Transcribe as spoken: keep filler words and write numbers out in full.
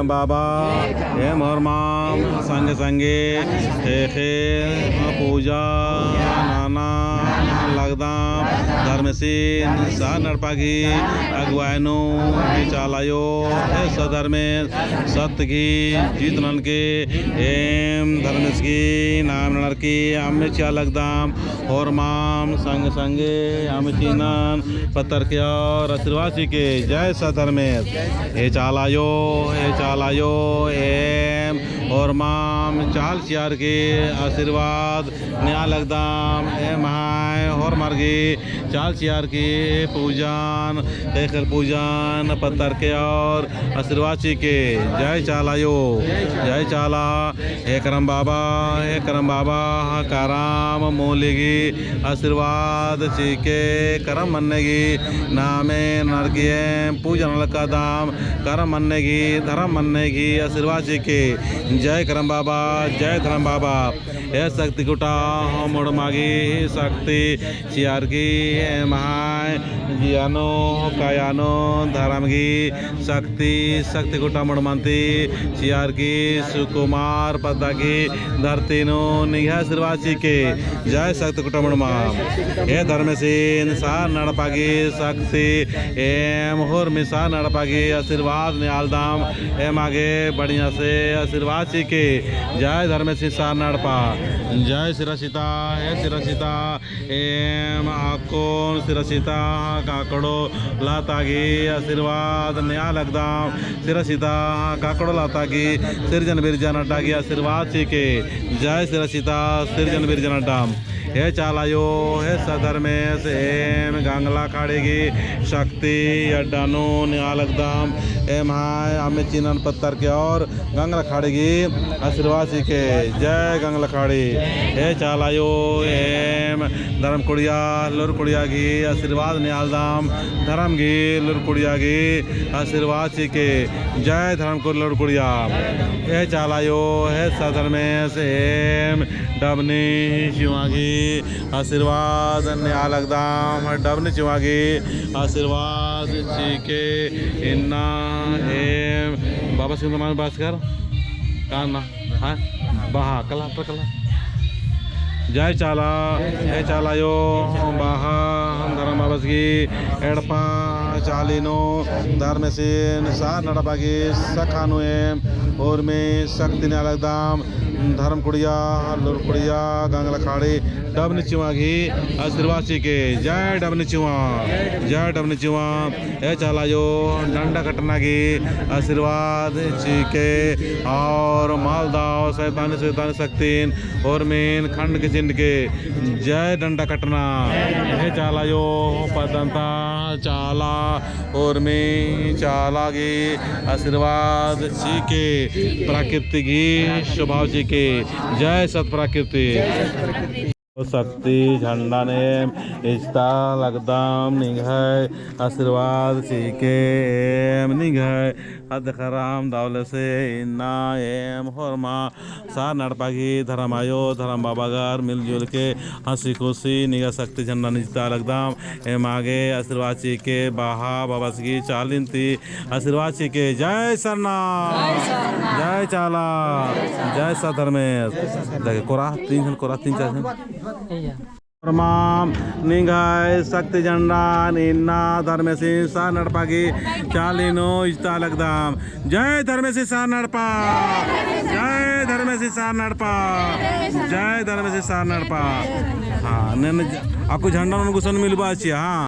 बाबा, एम होरमाम संगे संगे ख़ेख़ेल पूजा नना लगदम। धर्मेसिन सरना एड़पा गही अगुवाई नू, ए चाला आयो, ए सत धर्मेस, सत्य गही जीत ननके, एम धर्मेस गही नाम ननर की अम्म चिआ लगदम। होरमाम संगे संगे अम्म चिअनन पत्तर के और आशीर्वाद चिके। जय सत धर्मेस। ए चाला आयो, ए चाला आयो, एम होरमाम चाल चिअर की आशीर्वाद नेआ लगदम। एम्है होरमर गही चाल चिअर की पूजन, ख़ेख़ेल पूजन पत्तर के और आशीर्वाद चिके। जय चाला आयो, जय चाला। हे करम बाबा, हे करम बाबा, करम मूली गही आशीर्वाद चिके। करम मन्न गही नामे ननर की एम पूजन लगदम। करम मन्न गही, धरम मन्न गही आशीर्वाद चिके। जय करम बाबा, जय धरम बाबा। हे शक्ति खुटा मुड़मा गही शक्ति चिअर की एम्है जिया नू, काया नू धरम गही शक्ति, शक्ति खुटा मुड़मन ती चिअर की सुकुमार पद्दा गही धरती नू निंग्है आशीर्वाद चिके। जय शक्ति खुटा मुड़मा। हे धर्मेसिन सरना एड़पा गही शक्ति, एम होरमी सरना एड़पा गही आशीर्वाद नेआलदम। एमा गे बढ़िया से आशीर्वाद चिके। जय धर्मेसिन सरना एड़पा। जय सिरा सीता, हे सिरा सीता। एम अक्कुन सिरा सीता काकड़ो लता गही आशीर्वाद नेआ लगदम। सिरा सीता काकड़ो लता गही सिरजन बिरजन अड्डा गही आशीर्वाद चिके। जय सिरा सीता सिरजन बिरजन अड्डा। हे चाला आयो, हे सत धर्मेस, एम गंगला खाड़ी गही शक्ति अड्डा नू नेआ लगदम। एम्है अम्म चिअनन पत्तर के और गंगला खाड़ी गही आशीर्वाद चिके। जय गंगला खाड़ी। हे चाला आयो, एम धरम कुड़िया, लूर कुड़िया गही आशीर्वाद नेआलदम। धरम गही, लूर कुड़िया गही आशीर्वाद चिके। जय धरम कुड़-, लूर कुड़िया। हे चाला आयो, हे सत धर्मेस, एम डबनी चिउवा गही आशीर्वाद नेआ लगदम। डबनी चिउवा गही आशीर्वाद चिके। इन्ना एम बाबा सिंह मान बास कर। का ना? हाँ? बहा, कला, कला। जय चाला, जय चाला आयो, बहा, धरम बाबस गही एड़पा चाली नू, धर्मेसिन सरना एड़पा गही सखा नू एम होरमी शक्ति नेआ लगदम। धरम कुड़िया, लूर कुड़िया, गंगला खाड़ी, डबनी चिउवा गही आशीर्वाद चिके। जय डबनी चिउवा, जय डबनी चिउवा। हे चाला आयो, डंडा कट्टना गही आशीर्वाद चिके और मलदव शैतानी, शैतानी शक्तिन होरमिन खंड के चिंड के। जय डंडा कट्टना। हे चाला आयो, पद्दंता चाला, होरमी चाला गही आशीर्वाद चिके, प्राकृतिक गही स्वभाव चिके। जय सत प्राकृतिक। शक्ति झंडन एम इजता लगदम। निंग्है आशीर्वाद चिके एम निंग्है अदखराम दवले से इन्ना एम होरमा सरना एड़पा गही धरम आयो धरम बाबा गर मिलजुल के हंसी खुशी निंग्है शक्ति झंडन इजता लगदम। एमा गे आशीर्वाद चिके बहा बाबस गही चालिन ती आशीर्वाद चिके। जय सरना, जय सरना। जय चाला, जय चाला। जय सत धर्मेस। देखे, कोरा, तीन झन कोरा, तीन चार झन। प्रणाम, निंग्है शक्ति झंडन इन्ना धर्मेसिन सरना एड़पा गही चाली नू इजता लगदम। जय धर्मेसिन सरना एड़पा, जय धर्मेसिन सरना एड़पा, जय धर्मेसिन सरना एड़पा। हाँ, नेन अक्कु झंडन गुसन मिलबा चिआ, हाँ।